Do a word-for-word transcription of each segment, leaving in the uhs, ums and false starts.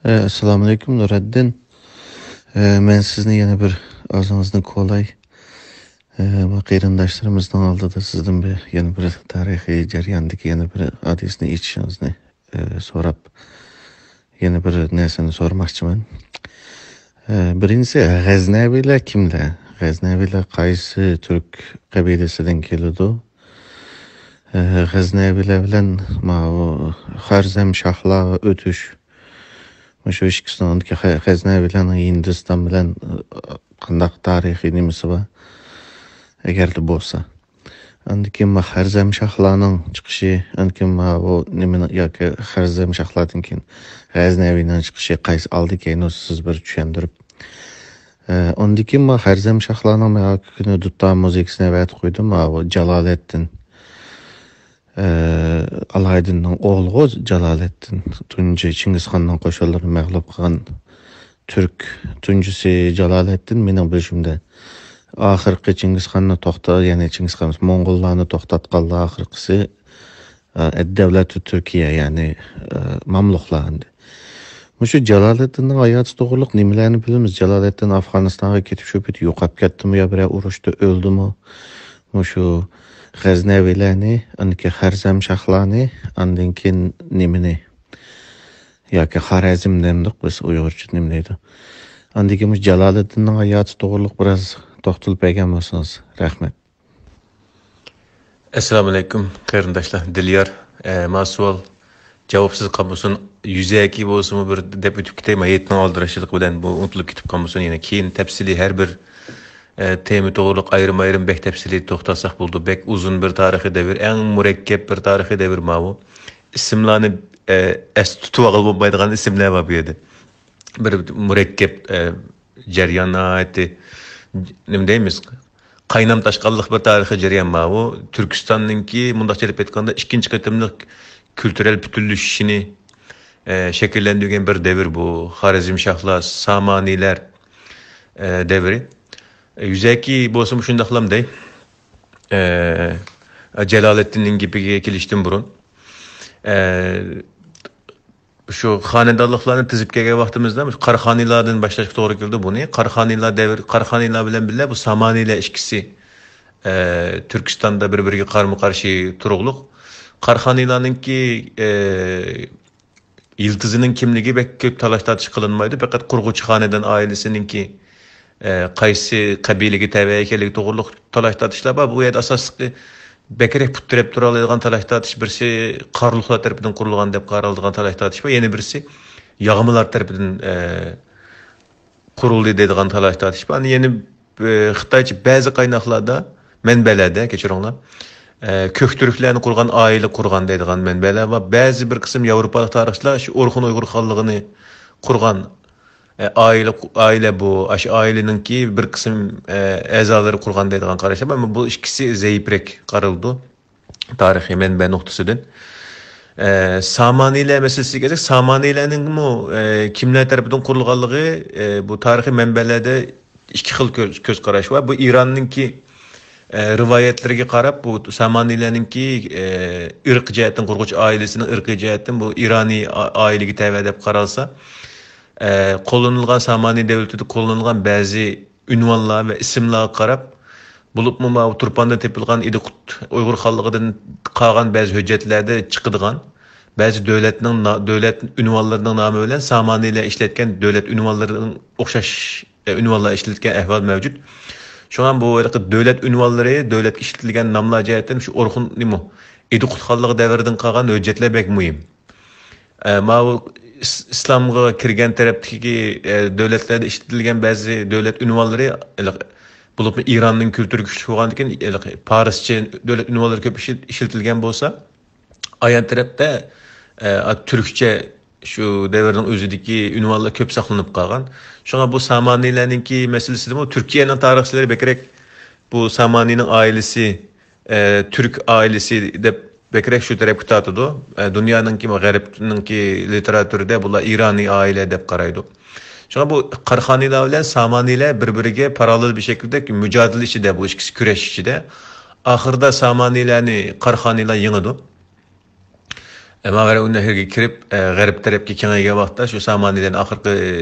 ئەسسالامۇئەلەيكۇم، نۇرەددىن. ئە، مەن سىزنى يەنە بىر ئاغزىڭىزنى كولاي. ئە، بۇ قېرىنداشلىرىمىزنىڭ ئالدىدا سىزدىن بىر، يەنە بىر تارىخىي جەرياندىكى يەنە بىر ھادىسىنى ئېچىشىڭىزنى، ئە، سوراپ، يەنە بىر نەرسىنى سورىماقچىمەن. ئە، بىرىنچىسى، غەزنەۋىلەر كىملەر؟ غەزنەۋىلەر قايسى تۈرك قەبىلىسىدىن كېلىدۇ؟ ئە، غەزنەۋىلەر بىلەن ماۋۇ خارزمشاھلار ئۆتۈش، مۇشۇ ئىككىسىنىڭ، غەزنەۋىلەرنىڭ ھىندىستان بىلەن، ئە، قانداق تارىخىي نېمىسى بار؟ ئەگەردە بولسا. ئاندىن كېيىن ما خارزمشاھلارنىڭ چىقىشى، ئاندىن كېيىن ماۋۇ نېمىنىڭ ياكى خارزمشاھلاردىن كېيىن غەزنەۋىنىڭ چىقىشى قايسى ئالدى كەينى، سىز بىر چۈشەندۈرۈپ. ئە، ئاندىن كېيىن ما خارزمشاھلارنىڭ ما كۈنى دۇتار مۇزىكىسىنى ئەۋەتىپ قويدۇم. ماۋۇ جالالەتدىن، ئە، ئالايدىننىڭ ئوغلىغۇ جالالەتدىن. تۇنجى چىڭگىزخاننىڭ قوشۇنلىرىنى مەغلۇپ قىلغان تۈرك تۇنجىسى جالالەتدىن، مېنىڭ بىلىشىمدە. ئاخىرقى چىڭگىزخاننى توختا-، يەنى چىڭگىزخان ئەمەس، موڭغۇللارنى توختاتقانلار ئاخىرقىسى، ئە، دەۋلەتۇ تۈركىيە، يەنى، ئە، ماملۇقلار ئەمدى. مۇشۇ جالالەددىننىڭ ھاياتى توغرۇلۇق نېمىلەرنى بىلىمىز؟ جالالەددىن ئافغانىستانغا كېتىپ، شۇ پېتى يوقاپ كەتتىمۇ يا بىرەر ئۇرۇشتا ئۆلدىمۇ؟ مۇشۇ غەزنەۋىلەرنى، ئاندىن كېيىن خەرزەمشاھلارنى، ئاندىن كېيىن نېمىنى؟ ياكى خارەزم دەمدۇق بىز ئۇيغۇرچە، نېمە دەيدۇ؟ ئاندىن كېيىن مۇشۇ جالالىدىننىڭ ھاياتى توغرۇلۇق بىراز توختىلىپ بەرگەن بولسىڭىز. رەھمەت. ئەسسالامۇئەلەيكۇم، قېرىنداشلار. دىليار، ئە، ما سوئال جاۋابسىز قالمىسۇن، يۈزەكى بولسىمۇ بىر دەپ ئۆتۈپ كېتەي. ما ھېيتنىڭ ئالدىراشچىلىقى بىلەن بۇ ئۇنتۇلۇپ كېتىپ قالمىسۇن. يەنە كېيىن تەپسىلىي ھەر بىر، ئە، تېما توغرۇلۇق ئايرىم-ئايرىم بەك تەپسىلىي توختالساق بولىدۇ. بەك ئۇزۇن بىر تارىخىي دەۋر، ئەڭ مۇرەككەپ بىر تارىخىي دەۋر ماۋۇ. ئىسىملارنى، ئە، ئەستە تۇتۇۋالغىلى بولمايدىغان ئىسىملەر بار بۇ يەردە. بىر مۇرەككەپ، ئە، جەريان، ناھايىتى، نېمە دەيمىز، قاينام تاشقانلىق بىر تارىخىي جەريان ماۋۇ. تۈركىستاننىڭكى، مۇنداقچە ئېلىپ ئېيتقاندا، ئىككىنچى قېتىملىق كۈلتۈرەل پۈتۈنلىشىشىنى، ئە، شەكىللەندۈرگەن بىر دەۋر بۇ. خارەزمشاھلار، سامانىيلار، ئە، دەۋرى. ئە، يۈزەكى بولسىمۇ شۇنداقلام دەي. ئە، جالالەددىننىڭ گېپىگە كېلىشتىن بۇرۇن، ئە، شۇ خانىدانلىقلارنى تىزىپ كەلگەن ۋاقتىمىزدا، مۇشۇ قاراخانىيلاردىن باشلاشقا توغرا كېلىدۇ بۇنى. قاراخانىيلار دەۋر، قاراخانىيلار بىلەن بىللە بۇ سامانىيلار ئىككىسى، ئە، تۈركىستاندا بىر-بىرىگە قارمۇ-قارشى تۇرۇقلۇق. قاراخانىيلارنىڭكى، ئە، يىلتىزىنىڭ كىملىكى بەك كۆپ تالاش-تارتىش قىلىنمايدۇ. پەقەت قۇرغۇچى خانىدان ئائىلىسىنىڭكى، ئە، قايسى قەبىلىگە تەۋە ئىكەنلىكى توغرۇلۇق تالاش-تارتىشلار بار. بۇ يەردە ئاساسلىقى بەكرەك پۇت تىرەپ تۇرالايدىغان تالاش-تارتىش، بىرسى قارلۇقلار تەرىپىدىن قۇرۇلغان دەپ قارالىدىغان تالاش-تارتىش بار، يەنە بىرسى ياغمىلار تەرىپىدىن، ئە، قۇرۇلدى دەيدىغان تالاش-تارتىش بار. ئەنە يەنە، ئە، خىتايچە بەزى قايناقلاردا، مەنبەلەردە، كەچۈرۈڭلار، ئە، كۆكتۈركلەرنى قۇرغان ئائىلە قۇرغان دەيدىغان مەنبەلەر بار. بەزى بىر قىسىم ياۋروپالىق تارىخچىلار شۇ ئورخۇن ئۇيغۇر خانلىقىنى قۇرغان، ئە، ئائىلە، ئائىلە بۇ، ئاشۇ ئائىلىنىڭكى بىر قىسىم، ئە، ئەزالىرى قۇرغان دەيدىغان قاراشلار بار. ئەمما بۇ ئىككىسى زەئىپرەك قارىلىدۇ تارىخىي مەنبە نۇقتىسىدىن. ئە، سامانىيلەر مەسىلىسىگە كەلسەك، سامانىيلەرنىڭمۇ، ئە، كىملەر تەرىپىدىن قۇرۇلغانلىقى، ئە، بۇ تارىخىي مەنبەلەردە ئىككى خىل كۆز، كۆز قاراش بار. بۇ ئىراننىڭكى، ئە، رىۋايەتلىرىگە قاراپ، بۇ سامانىيلەرنىڭكى، ئە، ئىرقىي جەھەتتىن، قۇرغۇچى ئائىلىسىنىڭ ئىرقىي جەھەتتىن بۇ ئىرانىي ئا-، ئائىلىگە تەۋە دەپ قارالسا، ئە، قوللىنىلغان، سامانىي دۆلىتىدە قوللىنىلغان بەزى ئۇنۋانلار ۋە ئىسىملارغا قاراپ، بولۇپمۇ ماۋۇ تۇرپاندا تېپىلغان ئىدىقۇت ئۇيغۇر خانلىقىدىن قالغان بەزى ھۆججەتلەردە چىقىدىغان بەزى دۆلەتنىڭ نا-، دۆلەت ئۇنۋانلىرىنىڭ نامى بىلەن سامانىيلار ئىشلەتكەن دۆلەت ئۇنۋانلىرىنىڭ ئوخشاش، ئە، ئۇنۋانلار ئىشلەتكەن ئەھۋال مەۋجۇت. شۇڭا بۇ ھېلىقى دۆلەت ئۇنۋانلىرى، دۆلەتكە ئىشلىتىلگەن ناملار جەھەتتىن شۇ ئورخۇن نېمە، ئىدىقۇت خانلىقى دەۋرىدىن قالغان ھۆججەتلەر بەك مۇھىم. ئە، ماۋۇ ئىس-، ئىسلامغا كىرگەن تەرەپتىكى، ئە، دۆلەتلەردە ئىشلىتىلگەن بەزى دۆلەت ئۇنۋانلىرى، ھېلىقى، بولۇپمۇ ئىراننىڭ كۈلتۈرى كۈچلۈك بولغاندىكىن، ھېلىقى پارسچە دۆلەت ئۇنۋانلىرى كۆپ ئىشلىت-، ئىشلىتىلگەن بولسا، ئايان تەرەپتە، ئە، تۈركچە شۇ دەۋرنىڭ ئۆزىدىكى ئۇنۋانلار كۆپ ساقلىنىپ قالغان. شۇڭا بۇ سامانىيلەرنىڭكى مەسىلىسىدىمۇ تۈركىيەنىڭ تارىخچىلىرى بەكرەك بۇ سامانىينىڭ ئائىلىسى، ئە، تۈرك ئائىلىسى دەپ بەكرەك شۇ تەرەپكە تارتىدۇ. ئە، دۇنيانىڭكى، غەربنىڭكى لىتېراتۇرىدا بۇلار ئىرانىي ئائىلە دەپ قارايدۇ. شۇڭا بۇ قاراخانىيلار بىلەن سامانىيلار بىر-بىرىگە پاراللېل بىر شەكىلدە مۇجادىلە ئىچىدە، بۇ ئىككىسى كۈرەش ئىچىدە. ئاخىرىدا سامانىيلارنى قاراخانىيلار يېڭىدۇ. ماۋەرەننەھرگە كىرىپ، ئە، غەرب تەرەپكە كېڭەيگەن ۋاقىتتا شۇ سامانىيلەرنىڭ ئاخىرقى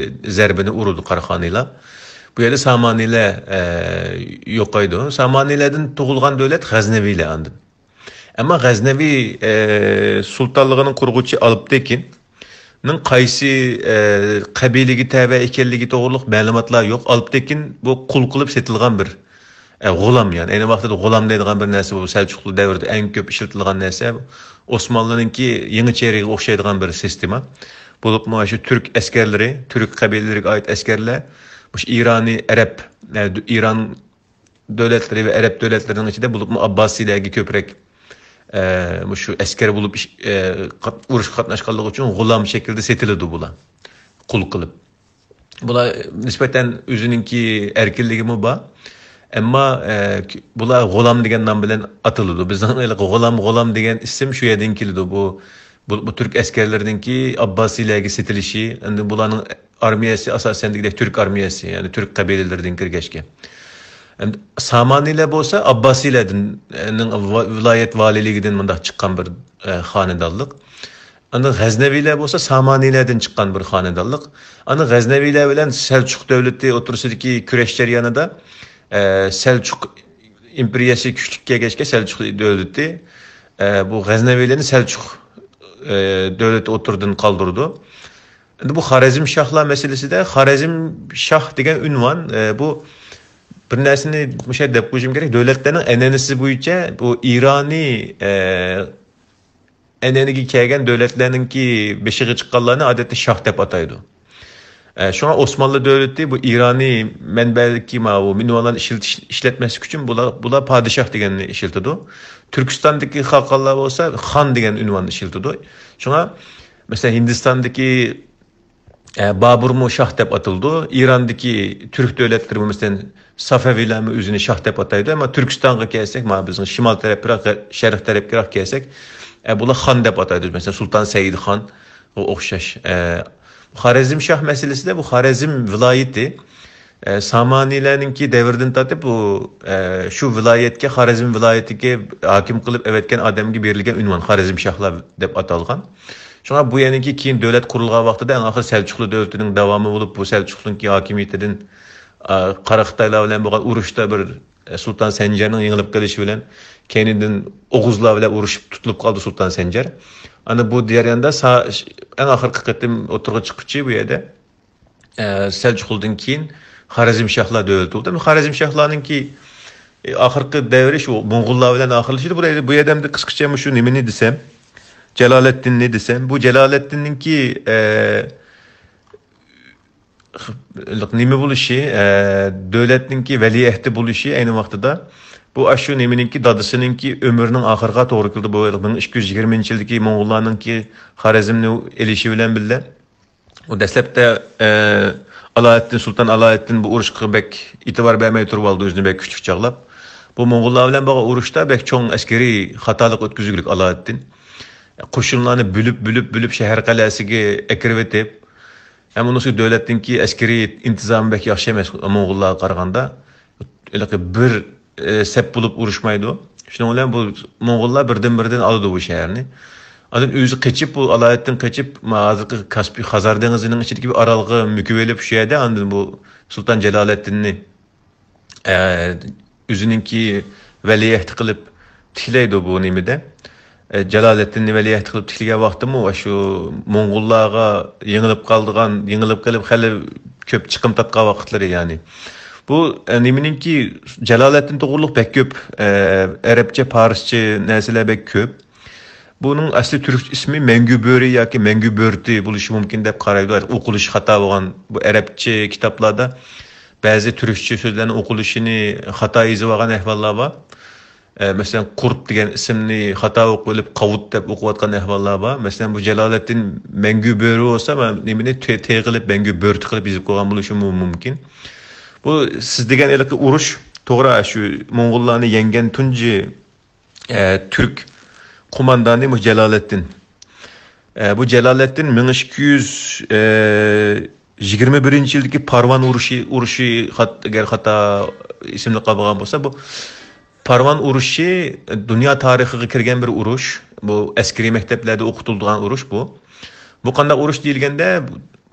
زەربىنى ئۇرىدۇ قاراخانىيلار. بۇ يەردە سامانىيلار، ئە، يوقايدۇ. سامانىيلەردىن تۇغۇلغان دۆلەت غەزنەۋىيلەر ئاندىن. ئەمما غەزنەۋى، ئە، سۇلتانلىقىنىڭ قۇرغۇچى ئالپتېكىننىڭ قايسى، ئە، قەبىلىگە تەۋە ئىكەنلىكى توغرۇلۇق مەلۇماتلار يوق. ئالپتېكىن بۇ قۇل قىلىپ سېتىلغان بىر، ئە، غۇلام، يەنى ئەينى ۋاقتىدا غۇلام دەيدىغان بىر نەرسە بۇ سەلچۇقلۇق دەۋرىدە ئەڭ كۆپ ئىشلىتىلغان نەرسە. ئوسمانلىنىڭكى يېڭى چېرىگىگە ئوخشايدىغان بىر سىستېما. بولۇپمۇ شۇ تۈرك ئەسكەرلىرى، تۈرك قەبىلىلىرىگە ئائىت ئەسكەرلەر، مۇشۇ ئىرانىي ئەرەب، ئە، ئىران دۆلەتلىرى ۋە ئەرەب دۆلەتلىرىنىڭ ئىچىدە بولۇپمۇ ئابباسىيلەرگە كۆپرەك، ئە، مۇشۇ ئەسكەر بولۇپ ئىش-، ئە، قات-، ئۇرۇشقا قاتناشقانلىقى ئۈچۈن غۇلام شەكلىدە سېتىلىدۇ بۇلار. قۇل قىلىپ. بۇلار نىسبەتەن ئۆزىنىڭكى ئەركىنلىكىمۇ بار. ئەمما، ئە، بۇلار غۇلام دېگەن نام بىلەن ئاتىلىدۇ. بىزنىڭ ھېلىقى غۇلام، غۇلام دېگەن ئىسىم شۇ يەردىن كېلىدۇ. بۇ، بۇ، بۇ تۈرك ئەسكەرلىرىنىڭكى ئابباسىيلەرگە سېتىلىشى، ئەمدى بۇلارنىڭ ئارمىيەسى ئاساسەن دېگۈدەك تۈرك ئارمىيەسى، يەنى تۈرك قەبىلىلىرىدىن كىرگەچكە. ئەمدى سامانىيلار بولسا ئابباسىيلەردىن، ئە، نىڭ ۋا-، ۋىلايەت ۋالىيلىكىدىن مۇنداق چىققان بىر، ئە، خانىدانلىق. ئاندىن غەزنەۋىلەر بولسا سامانىيلەردىن چىققان بىر خانىدانلىق. ئاندىن غەزنەۋىلەر بىلەن سەلچۇق دۆلىتى ئوتتۇرىسىدىكى كۈرەش جەريانىدا، ئە، سەلچۇق ئىمپېرىيەسى كۈچلۈك كەلگەچكە سەلچۇق دۆلىتى، ئە، بۇ غەزنەۋىلەرنى سەلچۇق، ئە، دۆلىتى ئوتتۇرىدىن قالدۇرىدۇ. ئەمدى بۇ خارەزم شاھلار مەسىلىسىدە خارەزم شاھ دېگەن ئۇنۋان، ئە، بۇ بىر نەرسىنى مۇشۇ يەردە دەپ قويۇشۇم كېرەك. دۆلەتلەرنىڭ ئەنئەنىسى بويىچە بۇ ئىرانىي، ئە، ئەنئەنىگە كەلگەن دۆلەتلەرنىڭكى بېشىغا چىققانلارنى ئادەتتە شاھ دەپ ئاتايدۇ. ئە، شۇڭا ئوسمانلى دۆلىتى بۇ ئىرانىي مەنبەدىكى ماۋۇ ئۇنۋانلارنى ئىشلىتىش، ئىشلەتمەسلىك ئۈچۈن بۇلار، بۇلار پادىشاھ دېگەننى ئىشلىتىدۇ. تۈركىستاندىكى خاقانلار بولسا خان دېگەن ئۇنۋاننى ئىشلىتىدۇ. شۇڭا، مەسىلەن، ھىندىستاندىكى، ئە، بابۇرمۇ شاھ دەپ ئاتىلىدۇ. ئىراندىكى تۈرك دۆلەتلىرىمۇ، مەسىلەن، سافەۋىلەرمۇ ئۆزىنى شاھ دەپ ئاتايدۇ. ئەمما تۈركىستانغا كەلسەك، مانا بىزنىڭ شىمال تەرەپكىراق، شەرق تەرەپكىراق كەلسەك، ئە، بۇلار خان دەپ ئاتايدۇ. مەسىلەن، سۇلتان سەئىد خان، ئوخشاش. ئە، خارەزم شاھ مەسىلىسىدە بۇ خارەزم ۋىلايىتى، ئە، سامانىيلەرنىڭكى دەۋرىدىن تارتىپ بۇ، ئە، شۇ ۋىلايەتكە، خارەزم ۋىلايىتىگە ھاكىم قىلىپ ئەۋەتكەن ئادەمگە بېرىلگەن ئۇنۋان خارەزم شاھلار دەپ ئاتالغان. شۇڭا بۇ يەرنىڭكى كېيىن دۆلەت قۇرۇلغان ۋاقتىدا ئەڭ ئاخىرى سەلچۇقلۇ دۆلىتىنىڭ داۋامى بولۇپ، بۇ سەلچۇقلۇنىڭكى ھاكىمىيىتىدىن، ئە، قاراخىتايلار بىلەن بولغان ئۇرۇشتا بىر، ئە، سۇلتان سەنجەرنىڭ يېڭىلىپ قېلىشى بىلەن كەينىدىن ئوغۇزلار بىلەن ئۇرۇشۇپ تۇتۇلۇپ قالدى سۇلتان سەنجەر. ئانا بۇ جەرياندا سا-، ئەڭ ئاخىرقى قېتىم ئوتتۇرىغا چىققۇچى بۇ يەردە، ئە، سەلچۇقلىدىن كېيىن خارەزم شاھلار دۆلىتى بولدى. خارەزم شاھلارنىڭكى، ئە، ئاخىرقى دەۋرى شۇ موڭغۇللار بىلەن ئاخىرلىشىدۇ. بۇ يەردە، بۇ يەردە ئەمدى قىسقىچە مۇشۇ نېمىنى دېسەم، جالالەتتىننى دېسەم، بۇ جالالەتتىننىڭكى، ئە، نېمە بولۇشى، ئە، دۆلەتنىڭكى ۋەلىئەھدى بولۇشى ئەينى ۋاقتىدا بۇ ئاشۇ نېمىنىڭكى، دادىسىنىڭكى ئۆمرىنىڭ ئاخىرىغا توغرا كېلىدۇ. بۇ مىڭ ئىككى يۈز يىگىرمىنچى يىلدىكى موڭغۇللارنىڭكى خارەزمنى ئېلىشى بىلەن بىللە، ئۇ دەسلەپتە، ئە، ئالائەتتىن، سۇلتان ئالائەتتىن بۇ ئۇرۇشقا بەك ئېتىبار بەرمەي تۇرۇۋالدى، ئۆزىنى بەك كۈچلۈك چاغلاپ. بۇ موڭغۇللار بىلەن بولغان ئۇرۇشتا بەك چوڭ ئەسكىرىي خاتالىق ئۆتكۈزگۈلۈك ئالائەتتىن. قوشۇنلارنى بۆلۈپ، بۆلۈپ، بۆلۈپ شەھەر قەلئەسىگە ئەكىرىۋېتىپ، ھەم ئۇنىڭ ئۈستىگە دۆلەتنىڭكى ئەسكىرىي ئىنتىزامى بەك ياخشى ئەمەس موڭغۇللارغا قارىغاندا. ھېلىقى بىر، ئە، سەپ بولۇپ ئۇرۇشمايدۇ. شۇنىڭ بىلەن بۇ موڭغۇللار بىردىن-بىردىن ئالىدۇ بۇ شەھەرنى. ئاندىن ئۆزى قېچىپ، بۇ ئالائەتتىن قېچىپ، ما-، ھازىرقى كاسپىي، خەزەر دېڭىزىنىڭ ئىچىدىكى بىر ئارالغا مۆكۈۋېلىپ، شۇ يەردە ئاندىن بۇ سۇلتان جالالەتتىننى، ئە، ئۆزىنىڭكى ۋەلىئەھدى قىلىپ تىكلەيدۇ بۇ نېمىدە. ئە، جالالەتتىننى ۋەلىئەھدى قىلىپ تىكلىگەن ۋاقتىمۇ شۇ موڭغۇللارغا يېڭىلىپ قالىدىغان، يېڭىلىپ قېلىپ خېلى كۆپ چىقىم تارتقان ۋاقىتلىرى يەنى. بۇ، ئە، نېمىنىڭكى، جالالەتتىن توغرۇلۇق بەك كۆپ، ئە، ئەرەبچە، پارسچە نەرسىلەر بەك كۆپ. بۇنىڭ ئەسلى تۈركچە ئىسمى مەڭگۈ بۆرى ياكى مەڭگۈ بۆرتى بولۇشى مۇمكىن دەپ قارايدۇ. ئوقۇلۇشى خاتا بولغان، بۇ ئەرەبچە كىتابلاردا بەزى تۈركچە سۆزلەرنىڭ ئوقۇلۇشىنى خاتا يېزىۋالغان ئەھۋاللار بار. ئە، مەسىلەن، قۇرت دېگەن ئىسىمنى خاتا ئوقۇۋېلىپ، قاۋۇت دەپ ئوقۇۋاتقان ئەھۋاللار بار. مەسىلەن، بۇ جالالەتتىن مەڭگۈ بۆرى بولسا، مەن نېمىنى تې-، تې قىلىپ، مەڭگۈ بۆرتى قىلىپ يېزىپ قويغان بولۇشىمۇ مۇمكىن. بۇ سىز دېگەن ھېلىقى ئۇرۇش، توغرا، شۇ موڭغۇللارنى يەڭگەن تۇنجى، ئە، تۈرك قوماندانى مۇ جالالەتتىن. ئە، بۇ جالالەتتىن مىڭ ئىككى يۈز، ئە، يىگىرمە بىرىنچى يىلدىكى پارۋان ئۇرۇشى، ئۇرۇشى خات-، ئەگەر خاتا ئېسىمدە قالمىغان بولسا، بۇ پارۋان ئۇرۇشى دۇنيا تارىخىغا كىرگەن بىر ئۇرۇش. بۇ ئەسكىرىي مەكتەپلەردە ئوقۇتۇلىدىغان ئۇرۇش بۇ. بۇ قانداق ئۇرۇش دېيىلگەندە،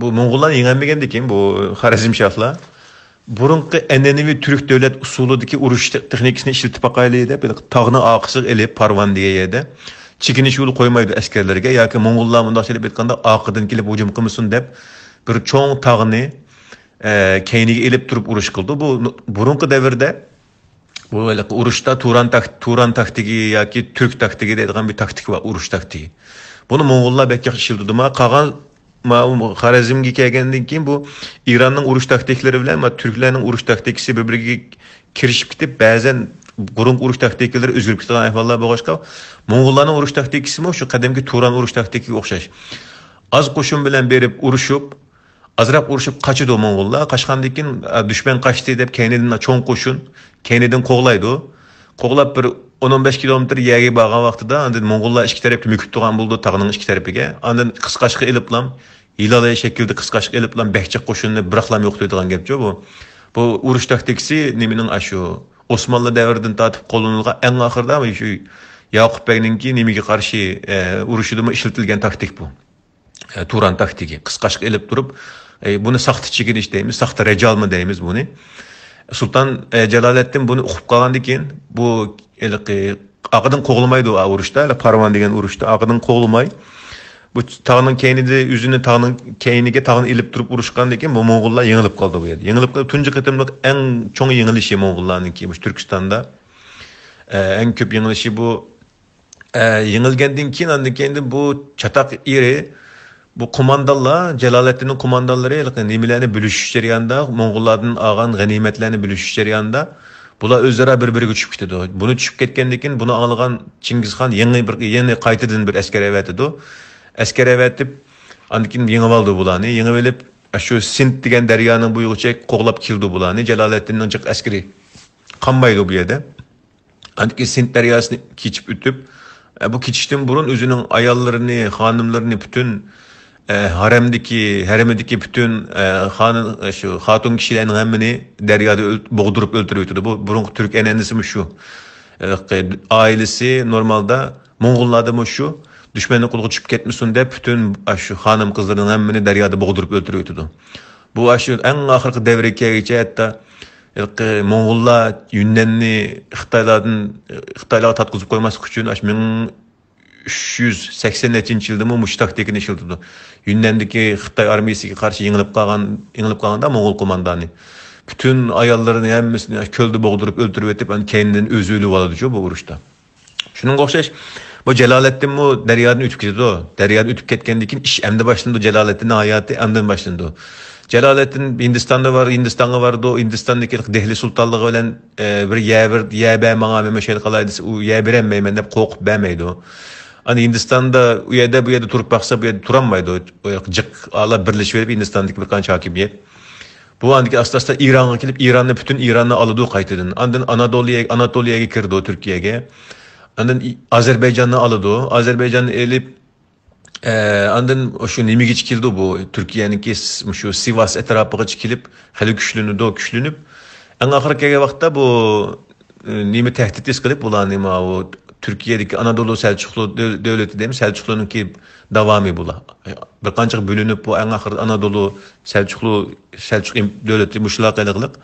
بۇ موڭغۇللارنى يېڭەلمىگەندىكىن بۇ خارەزمشاھلار بۇرۇنقى ئەنئەنىۋى تۈرك دۆلەت ئۇسۇلىدىكى ئۇرۇش تېخنىكىسىنى ئىشلىتىپ باقايلى دەپ، تاغنى ئارقىسىغا ئېلىپ، پارۋان دېگەن يەردە چېكىنىش يولى قويمايدۇ ئەسكەرلەرگە ياكى موڭغۇللار مۇنداق ئېلىپ ئېيتقاندا ئارقىدىن كېلىپ ھۇجۇم قىلمىسۇن دەپ، بىر چوڭ تاغنى، ئە، كەينىگە ئېلىپ تۇرۇپ ئۇرۇش قىلىدۇ. بۇ بۇرۇنقى دەۋردە بۇ ھېلىقى ئۇرۇشتا تۇران تاك-، تۇران تاكتىكى ياكى تۈرك تاكتىكى دەيدىغان بىر تاكتىكا بار، ئۇرۇش تاكتىكى. بۇنى موڭغۇللار بەك ياخشى ئىشلىتىدۇ. ما قالغان، ما خارەزمگە كەلگەندىن كېيىن بۇ ئىراننىڭ ئۇرۇش تاكتىكىلىرى بىلەن ما تۈركلەرنىڭ ئۇرۇش تاكتىكىسى بىر-بىرىگە كىرىشىپ كېتىپ، بەزەن بۇرۇنقى ئۇرۇش تاكتىكىلىرى ئۆزگىرىپ كېتىدىغان ئەھۋاللار بولغاچقا، موڭغۇللارنىڭ ئۇرۇش تاكتىكىسىمۇ شۇ قەدىمكى تۇران ئۇرۇش تاكتىكىسىگە ئوخشاش. ئاز قوشۇن بىلەن بېرىپ ئۇرۇشۇپ، ئازراق ئۇرۇشۇپ قاچىدۇ موڭغۇللار. قاچقاندىن كېيىن، ئە، دۈشمەن قاچتى دەپ كەينىدىن چوڭ قوشۇن، كەينىدىن قوغلايدۇ. قوغلاپ بىر ئون ئون بەش كىلومېتىر يەرگە بارغان ۋاقتىدا، ئاندىن موڭغۇللار ئىككى تەرەپكە مۆكۈپ تۇرغان بولىدۇ، تاغنىڭ ئىككى تەرىپىگە. ئاندىن قىسقاچقا ئېلىپلام، ھىلال شەكلىدە قىسقاچقا ئېلىپلام، بەك جىق قوشۇننى بىراقلام يوقىتىدىغان گەپچۇ بۇ. بۇ ئۇرۇش تاكتىكىسى نېمىنىڭ ئاشۇ ئوسمانلى دەۋرىدىن تارتىپ قوللىنىلغان، ئەڭ ئاخىرىدا شۇ ياقۇپ بەگنىڭكى نېمىگە قارشى، ئە، ئۇرۇشىدىمۇ ئىشلىتىلگەن تاكتىك بۇ. ئە، تۇران تاكتىكى. قىسقاچقا ئېلىپ تۇرۇپ، ئە، بۇنى ساختا چېكىنىش دەيمىز، ساختا رەجالمۇ دەيمىز بۇنى. سۇلتان، ئە، جالالەتدىن بۇنى ئۇقۇپ قالغاندىن كېيىن، بۇ ھېلىقى ئارقىدىن قوغلىمايدۇ، ئا، ئۇرۇشتا، ھېلى پارۋان دېگەن ئۇرۇشتا ئارقىدىن قوغلىماي، بۇ تاغنىڭ كەينىدە، ئۆزىنى تاغنىڭ كەينىگە، تاغنى ئېلىپ تۇرۇپ ئۇرۇشقاندىن كېيىن، بۇ موڭغۇللار يېڭىلىپ قالدى بۇ يەردە. يېڭىلىپ قېلىپ، تۇنجى قېتىملىق ئەڭ چوڭ يېڭىلىشى موڭغۇللارنىڭكى مۇشۇ تۈركىستاندا، ئە، ئەڭ كۆپ يېڭىلىشى بۇ. ئە، يېڭىلگەندىن كېيىن، ئاندىن كېيىن بۇ چاتاق ئېرى، بۇ قوماندانلار، جالالەتدىننىڭ قوماندانلىرى ھېلىقى نېمىلەرنى بۆلۈشۈش جەريانىدا، موڭغۇللاردىن ئالغان غەنىيمەتلەرنى بۆلۈشۈش جەريانىدا، بۇلار ئۆزئارا بىر-بىرىگە چۈشۈپ كېتىدۇ. بۇنى چۈشۈپ كەتكەندىن كېيىن، بۇنى ئاڭلىغان چىڭگىزخان يېڭى بىر، يەنە قايتىدىن بىر ئەسكەر ئەۋەتىدۇ. ئەسكەر ئەۋەتىپ، ئاندىن كېيىن يېڭىۋالىدۇ بۇلارنى. يېڭىۋېلىپ، شۇ سىند دېگەن دەريانىڭ بويىغىچە قوغلاپ كېلىدۇ بۇلارنى. جالالەتدىننىڭ جىق ئەسكىرى قالمايدۇ بۇ يەردە. ئاندىن كېيىن سىند دەرياسىنى كېچىپ ئۆتۈپ، ئە، بۇ كېچىشتىن بۇرۇن ئۆزىنىڭ ئاياللىرىنى، خانىملىرىنى، پۈتۈن، ئە، ھەرەمدىكى، ھەرىمىدىكى پۈتۈن، ئە، خانىم، شۇ خاتۇن كىشىلەرنىڭ ھەممىنى دەريادا ئۆل-، بوغدۇرۇپ ئۆلتۈرۈۋېتىدۇ. بۇ بۇرۇنقى تۈرك ئەنئەنىسىمۇ شۇ. ئە، ئائىلىسى نورمالدا، موڭغۇللاردىمۇ شۇ. دۈشمەننىڭ قولىغا چۈشۈپ كەتمىسۇن دەپ، پۈتۈن ئاشۇ خانىم قىزلىرىنىڭ ھەممىنى دەريادا بوغدۇرۇپ ئۆلتۈرۈۋېتىدۇ. بۇ ئاشۇ ئەڭ ئاخىرقى دەۋرگە كەلگۈچە ھەتتا ھېلىقى موڭغۇللار يۈننەننى خىتايلاردىن، خىتايلارغا تارتقۇزۇپ قويماسلىق ئۈچۈن، ئاشۇ مىڭ ئۈچ يۈز سەكسەن نەچچىنچى يىلدىمۇ مۇشۇ تاكتىكىنى ئىشلىتىدۇ. يۈننەندىكى خىتاي ئارمىيىسىگە قارشى يېڭىلىپ قالغان، يېڭىلىپ قالغاندا موڭغۇل قوماندانى پۈتۈن ئاياللىرىنى ھەممىسىنى كۆلدە بوغدۇرۇپ ئۆلتۈرۈۋېتىپ، ئاندىن كەينىدىن ئۆزى ئۆلۈۋالىدۇچۇ بۇ ئۇرۇشتا. شۇنىڭغا ئوخشاش، بۇ جالالەتتىنمۇ دەريادىن ئۆتۈپ كېتىدۇ. دەريادىن ئۆتۈپ كەتكەندىن كېيىن ئىش ئەمدى باشلىنىدۇ، جالالەتتىننىڭ ھاياتى ئەمدى باشلىنىدۇ. جالالەتتىن ھىندىستاندا بار، ھىندىستانغا بارىدۇ، ھىندىستاندىكى دېھلى سۇلتانلىقى بىلەن، ئە، بىر يەر، بىر يەر بەر ماڭا، مەن مۇشۇ يەردە قالاي دېسە، ئۇ يەر بېرەلمەيمەن دەپ قورقۇپ بەرمەيدۇ. ئاندىن ھىندىستاندا ئۇ يەردە، بۇ يەردە تۇرۇپ باقسا، بۇ يەردە تۇرالمايدۇ. ئۇ ياققا جىق ئالا بىرلىشىۋېرىپ ھىندىستاندىكى بىر قانچە ھاكىمىيەت. بۇ ئاندىن كېيىن ئاستا-ئاستا ئىرانغا كېلىپ، ئىراننى، پۈتۈن ئىراننى ئالىدۇ قايتىدىن. ئاندىن ئاناتولىيە، ئاناتولىيەگە كىرىدۇ، تۈركىيەگە. ئاندىن ئى-، ئازەربەيجاننى ئالىدۇ. ئازەربەيجاننى ئېلىپ، ئە، ئاندىن شۇ نېمىگىچە كېلىدۇ بۇ، تۈركىيەنىڭكى س-، شۇ سىۋاس ئەتراپىغىچە كېلىپ، خېلى كۈچلىنىدۇ، كۈچلىنىپ. ئەڭ ئاخىرى كەلگەن ۋاقىتتا بۇ، ئە، نېمە تەھدىت ھېس قىلىپ، بۇلارنى ماۋۇ تۈركىيەدىكى ئانادولۇ سەلچۇقلۇ دۆ-، دۆلىتى دەيمىز، سەلچۇقلۇنىڭكى داۋامى بۇلار. بىر قانچىغا بۆلۈنۈپ، بۇ ئەڭ ئاخىرىدا ئانادولۇ سەلچۇقلۇ، سەلچۇق ئىم-، دۆلىتى مۇشۇلار قىلىقلىق.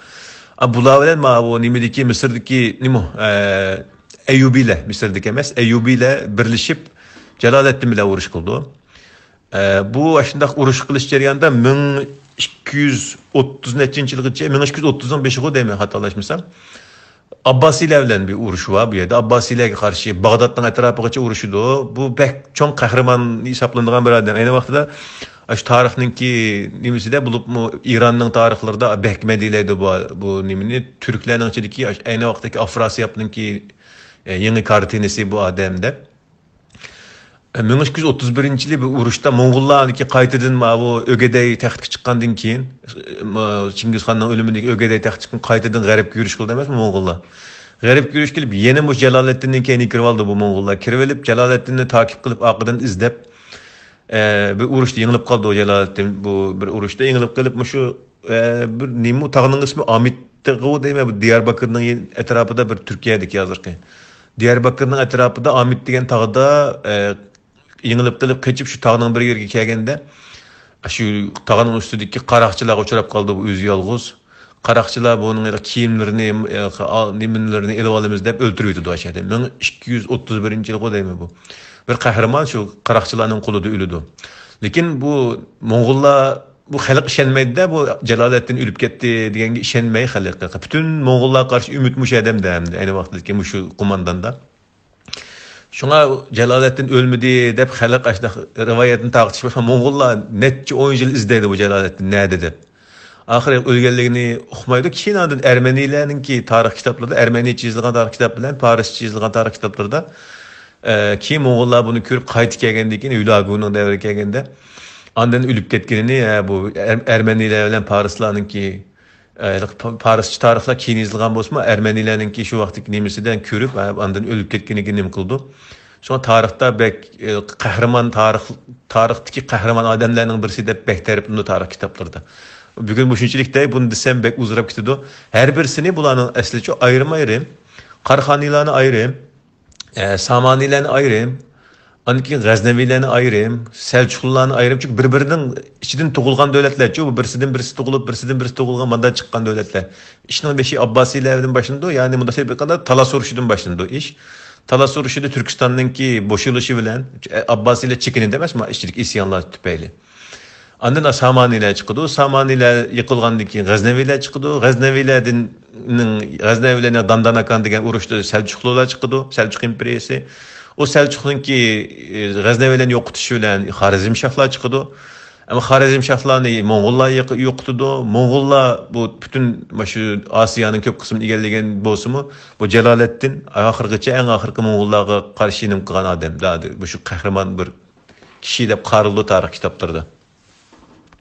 ئا، بۇلار بىلەن ماۋۇ نېمىدىكى، مىسىردىكى، نېمە، ئە، ئەييۇبىيلەر، مىسىردىكى ئەمەس، ئەييۇبىيلەر بىرلىشىپ، جالالەتدىن بىلەن ئۇرۇش قىلىدۇ. ئە، بۇ ئاشۇنداق ئۇرۇش قىلىش جەريانىدا مىڭ ئىككى يۈز ئوتتۇز نەچچىنچى يىلغىچە، مىڭ ئىككى يۈز ئوتتۇزنىڭ بېشىغۇ دەيمەن، خاتالاشمىسام. ئابباسىيلار بىلەن بىر ئۇرۇشى بار بۇ يەردە. ئابباسىيلارغا قارشى باغدادنىڭ ئەتراپىغىچە ئۇرۇشىدۇ. بۇ بەك چوڭ قەھرىمان ھېسابلىنىدىغان بىر ئادەم. ئەينى ۋاقتىدا ئاشۇ تارىخنىڭكى نېمىسىدە، بولۇپمۇ ئىراننىڭ تارىخلىرىدا بەك مەدھىيەلەيدۇ بۇ، بۇ نېمىنى. تۈركلەرنىڭ ئىچىدىكى ئاشۇ ئەينى ۋاقىتتىكى ئافراسىيابنىڭكى، ئە، يېڭى كارتىنىسى بۇ ئادەم دەپ. مىڭ ئىككى يۈز ئوتتۇز بىرىنچى يىلى بۇ ئۇرۇشتا موڭغۇللارنىڭكى قايتىدىن ماۋۇ ئۆگەدەي تەختكە چىققاندىن كېيىن، ماۋۇ چىڭگىزخاننىڭ ئۆلۈمىدىن كېيىن ئۆگەدەي تەختكە چىققان، قايتىدىن غەربكە يۈرۈش قىلدى ئەمەسمۇ موڭغۇللار؟ غەربكە يۈرۈش قىلىپ، يەنە مۇشۇ جالالەتدىننىڭ كەينىگە كىرىۋالدى بۇ موڭغۇللار. كىرىۋېلىپ، جالالەتدىننى تاقىپ قىلىپ، ئارقىدىن ئىزدەپ، ئە، بىر ئۇرۇشتا يېڭىلىپ قالدى جالالەتدىن. بۇ بىر ئۇرۇشتا يېڭىلىپ قېلىپ، مۇشۇ، ئە، بىر نېمە، تاغنىڭ ئىسمى ئامىتتىغۇ دەيمەن، بۇ دىيارباكىرنىڭ ئەتراپىدا بىر تۈركىيەدىكى ھازىرقى. دىياربەكىرنىڭ ئەتراپىدا ئامىت دېگەن تاغدا، ئە، يېڭىلىپ قېلىپ قېچىپ شۇ تاغنىڭ بىر يېرىگە كەلگەندە، شۇ تاغنىڭ ئۈستىدىكى قاراقچىلارغا ئۇچراپ قالدى بۇ ئۆزى يالغۇز. قاراقچىلار بۇنىڭ كىيىملىرىنى، ئە، نېمىلىرىنى ئېلىۋالىمىز دەپ ئۆلتۈرۈۋېتىدۇ ئاشۇ يەردە. مىڭ ئىككى يۈز ئوتتۇز بىرىنچى يىلغۇ دەيمەن بۇ. بىر قەھرىمان شۇ قاراقچىلارنىڭ قولىدا ئۆلىدۇ. لېكىن بۇ موڭغۇللار، بۇ خەلق ئىشەنمەيدۇ-دە، بۇ جالالەتدىن ئۆلۈپ كەتتى دېگەنگە ئىشەنمەي خەلق. پۈتۈن موڭغۇللارغا قارشى ئۈمىد مۇشۇ ئادەمدە ئەمدى ئەينى ۋاقىتتىكى مۇشۇ قومانداندا. شۇڭا جالالەتدىن ئۆلمىدى دەپ خەلق ئاشۇنداق رىۋايەتنى تارقىتىش بولسا، موڭغۇللار نەچچە ئون يىل ئىزدەيدۇ بۇ جالالەتدىن نەدە دەپ. ئاخىرى ئۆلگەنلىكىنى ئۇقمايدۇ. كېيىن ئاندىن ئەرمەنىيلەرنىڭكى تارىخ كىتابلىرىدا، ئەرمەنىيچە يېزىلغان تارىخ كىتاب بىلەن پارسچە يېزىلغان تارىخ كىتابلىرىدا، ئە، كېيىن موڭغۇللار بۇنى كۆرۈپ قايتىپ كەلگەندىن كېيىن، ھۈلاگۇنىڭ دەۋرىگە كەلگەندە، ئاندىن ئۆلۈپ كەتكىنىنى، ھە، بۇ ئەر-، ئەرمەنىيلەر بىلەن پارسلارنىڭكى، ئە، پا-، پارسچە تارىخلار كېيىن يېزىلغان بولسىمۇ، ئەرمەنىيلەرنىڭكى شۇ ۋاقىتتىكى نېمىسىدىن كۆرۈپ، ھە، ئاندىن ئۆلۈپ كەتكىنىگە نېمە قىلىدۇ؟ شۇڭا تارىختا بەك، ئە، قەھرىمان، تارىخ، تارىختىكى قەھرىمان ئادەملەرنىڭ بىرسى دەپ بەك تەرىپلىنىدۇ تارىخ كىتابلىرىدا. بۈگۈن مۇشۇنچىلىك دەي، بۇنى دېسەم بەك ئۇزىراپ كېتىدۇ. ھەر بىرسىنى بۇلارنىڭ ئەسلىچۇ ئايرىم-ئايرىم، قاراخانىيلارنى ئايرىم، ئە، سامانىيلارنى ئايرىم، ئاندىن كېيىن غەزنەۋىيلەرنى ئايرىم، سەلچۇقلۇلارنى ئايرىم. چۈنكى بىر-بىرىنىڭ ئىچىدىن تۇغۇلغان دۆلەتلەرچۇ، بىرسىدىن بىرسى تۇغۇلۇپ، بىرسىدىن بىرسى تۇغۇلغان، مۇنداق چىققان دۆلەتلەر. ئىشنىڭ بېشى ئابباسىيلەردىن باشلىنىدۇ، يەنى مۇنداق ئېيتقاندا تالاس ئۇرۇشىدىن باشلىنىدۇ ئىش. تالاس ئۇرۇشىدا تۈركىستاننىڭكى بوشىلىشى بىلەن، ئابباسىيلار چېكىنىدۇ ئەمەسمۇ، ئىچىدىكى ئىسيانلار تۈپەيلى. ئاندىن سامانىيلار چىقىدۇ. سامانىيلار يىقىلغاندىن كېيىن غەزنەۋىيلەر چىقىدۇ. غەزنەۋىيلەردىن، غەزنەۋىيلەرنىڭ دانداناكان دېگەن ئۇرۇشتا سەلچۇقلۇلار چىقىدۇ. سەلچۇق ئىمپېرىيىسى. ئۇ سەلچۇقنىڭكى، ئە، غەزنەۋىيلەرنى يوقىتىشى بىلەن خارەزمشاھلار چىقىدۇ. ئەمما خارەزمشاھلارنى موڭغۇللار يىق-، يوقىتىدۇ. موڭغۇللار بۇ پۈتۈن مانا شۇ ئاسىيانىڭ كۆپ قىسمىنى ئىگىلىگەن بولسىمۇ، بۇ جالالەتدىن ئاخىرغىچە ئەڭ ئاخىرقى موڭغۇللارغا قارشى نېمە قىلغان ئادەم، مۇشۇ قەھرىمان بىر كىشى دەپ قارىلىدۇ تارىخ كىتابلىرىدا.